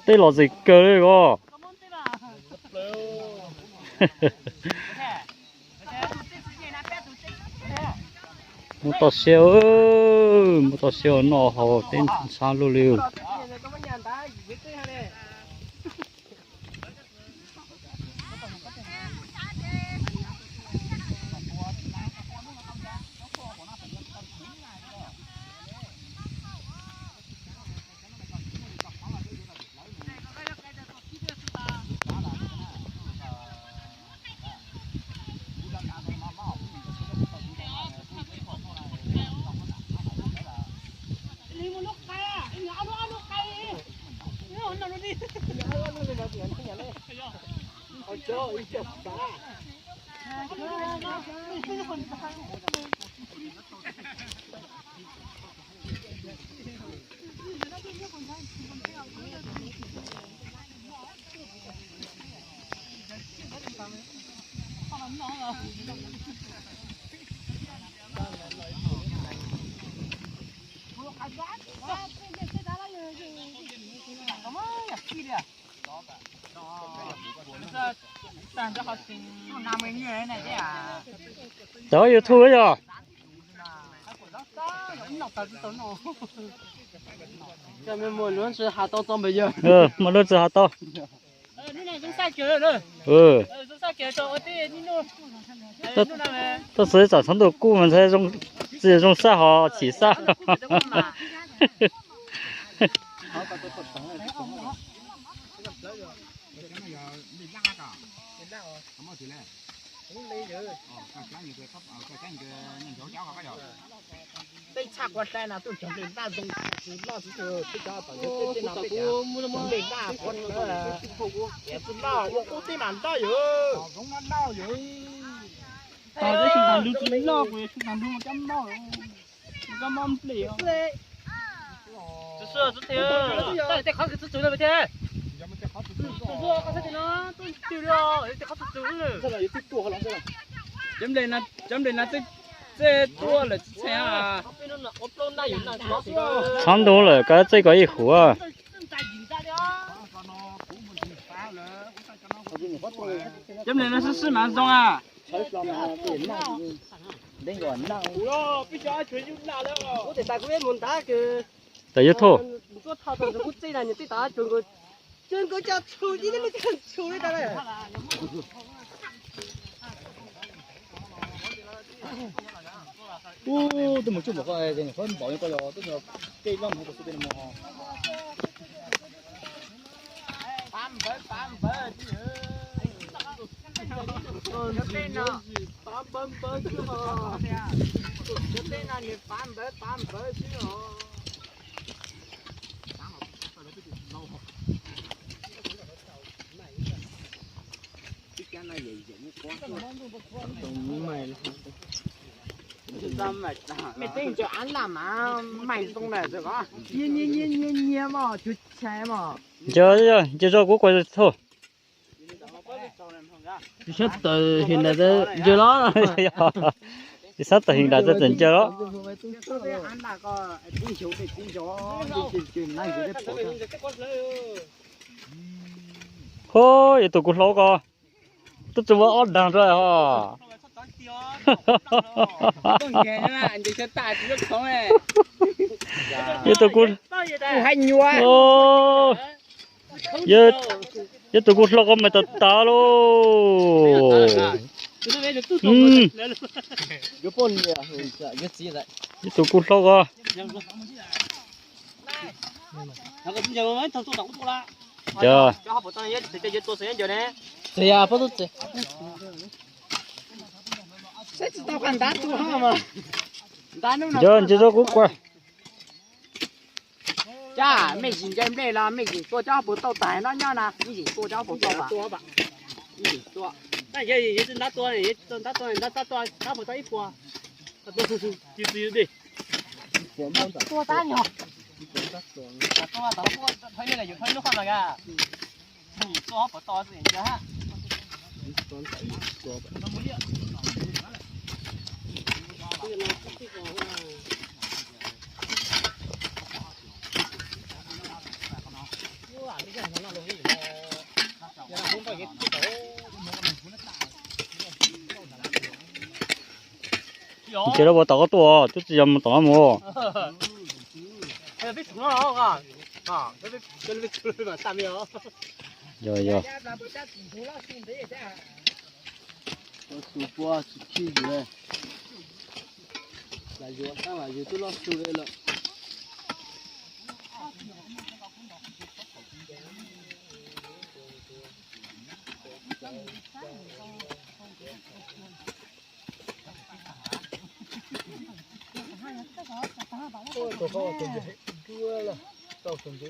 Tej los zem kawg li os. Muab tau siab, muab tau siab noj haus tej ntxhab luaj li. Cov YouTube yog. Muaj lub tsis has tau. Tab sis tsam txhob ntuj kuj mas ntshai tsis zoo saj hos chim saj. Tej tshaj kuv saib no tuaj cov nplej ntaj zoo, tsis loj tsis tug, tej cov tom tej no tej cov nplej ntaj qhuav tsis loj ua qub tej mas loj yom. Tom tej xyoo tas nrub tsis loj, kuv xyoo tas nrub mas cov moj, cov moj nplej. Tej qhov txwv txwv no thiab. Cov nplej no txej tuaj lawm tsis txhais. Txhob ntu lawm, koj txej koj ib huv. Cov nplej no sib sib mas zoo a. Tab YouTube. Ub, twb mus tsuj npaum ko, npaum li ko yog twb tej loj mus hauv ko xwb tej no. Cov tej no, cov tej no nws pav npawv pav npawv xwb os. Mej teeb tso av laj mas maim zoo lawm, nyias nyias nyias nyias mos, cuag chais mos. Nce, nce zog kuv kuv thauj. Tsis sab tawm him nram, nce los. Tsis sab tawm him nram txawm nce los. Ho, yuav tus kuv hlau ko. Twb tsis muaj ob daag rau ho. Yuav tus kuv, yuav tus kuv hlau ko mas tas tas lauj. Yuav tus kuv hlau ko. Nce, nce zog kuv kuv. Cab, mej tsis ncaw nplej los mej yeem tua cov hauv paus tau tas no nyob na, mej yeem tua cov hauv paus tau as. Mej yeem tua. Tua tab nyog. Ntsia lawv puas tom koj tuaj, twb tsis yog mus tom no mus. Yog, yog. Ua su pua tsis khij yus, lam yuav xab lam yus twb loj su li lawm.